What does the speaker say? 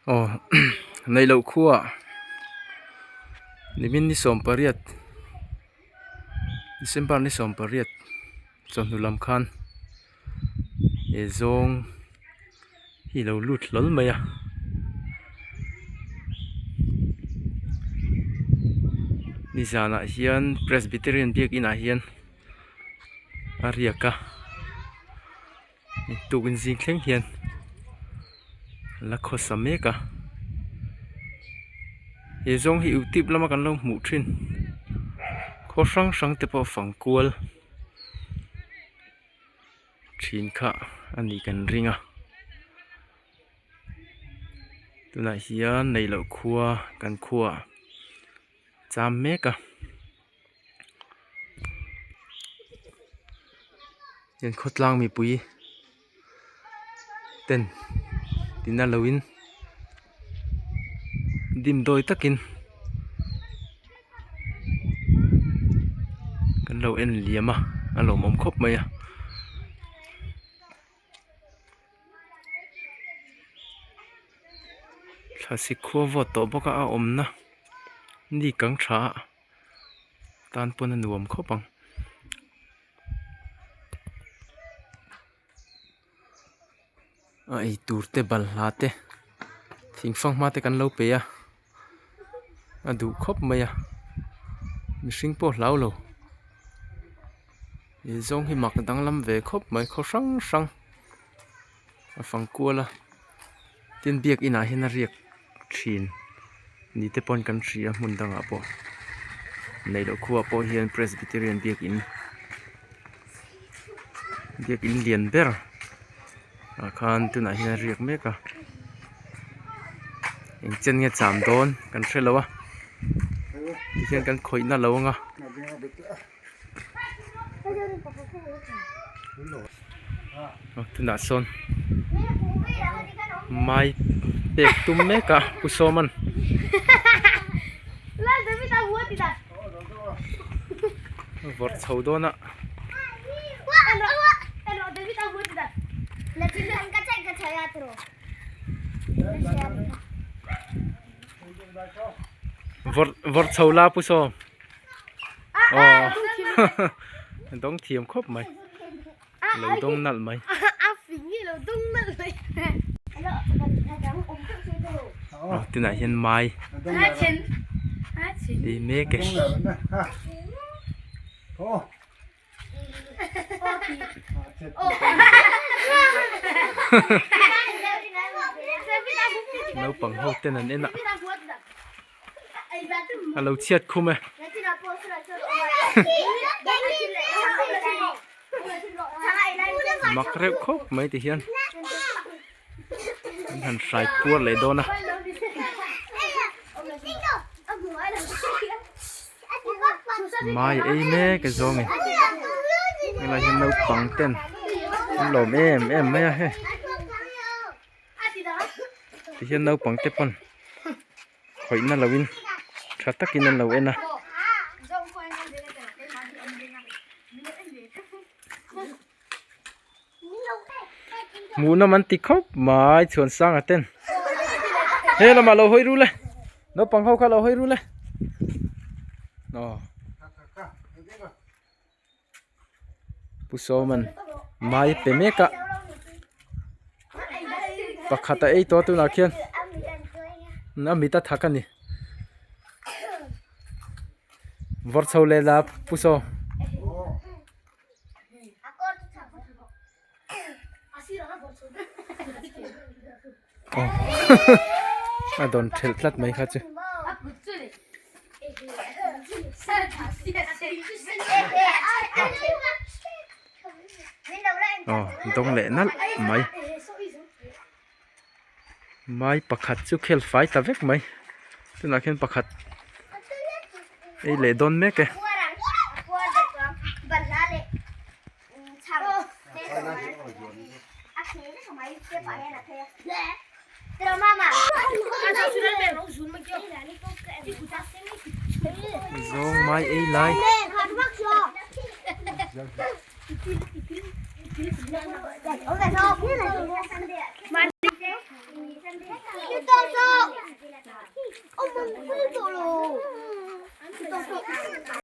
Aw neih loh khuaah nimin ni 18 December ni 18 chawhnu lam khan he zawng hi a lo lut hlawl mai a nizanah hian Presbyterian biakin ah hian a riak a. Tukin zing thleng hian la khawsa mek a he zawng hi youtube lama kan lo hmuh thin khaw hrang hrang te pawh fang kual thin kha a nih kan ring a tunah hian neih loh khua kan khua cham mek a. Heng khawtlang mipui ten tina lo in dimdawi takin kan lo en liam a a lawmawm khawp mai a. Thlasik khua vawt tawh bawk a a awmna ni kang tha a tan pawn a nuam khawp ang. A eitur te balhla te thing fanghma te kan lo pe a a duh khawp mai a mihring pawh hlau lo he zawng hi mak danglam ve khawp mai khaw hrang hrang a fang kual a tin biakin ah hian a riak thin ni te pawn kan hria hmun dangah pawh neih loh khuaah pawh hian presbyterian biakin biakin lian ber ah khan tunah hian a riak mek a eng chen nge cham dawn kan hrelo a tikhian kan khawih na lo ang a. Tunah sawn mai pek tum mek a Pu Sawman vawrh chho dawn a. Vawrh vawrh chho la Pu Sawm. Aw dawng thiam khawp mai lo dawng nalh mai. Aw tunah hian mai ei mek e. Naupang ho ten an en a a lo chhiat khum e. Mak reuh khawp mai ti hian an han hrai puar leh dawn a. Mai ei mek a zawng in helai hian naupang ten an lawm em em mai a hei tihian naupang te pawn khawih na lo in tha takin an lo en a. Hmuhnawm an ti khawp mai chhuan sanga ten he lamah lo hawi rul e naupang ho kha lo hawi rul e aw Pu Sawman mai pe mek a pakhat a ei tawh a tunah khian a mit a thak a ni. Vawrh chho leh la Pu Sawm. A dawn thelh tlat mai kha chu. Aw dawng leh nalh mai. Mai pakhat chu khel fai ta vek mai tunah khian pakhat ei leh dawn mek e. Zawng mai ei lai.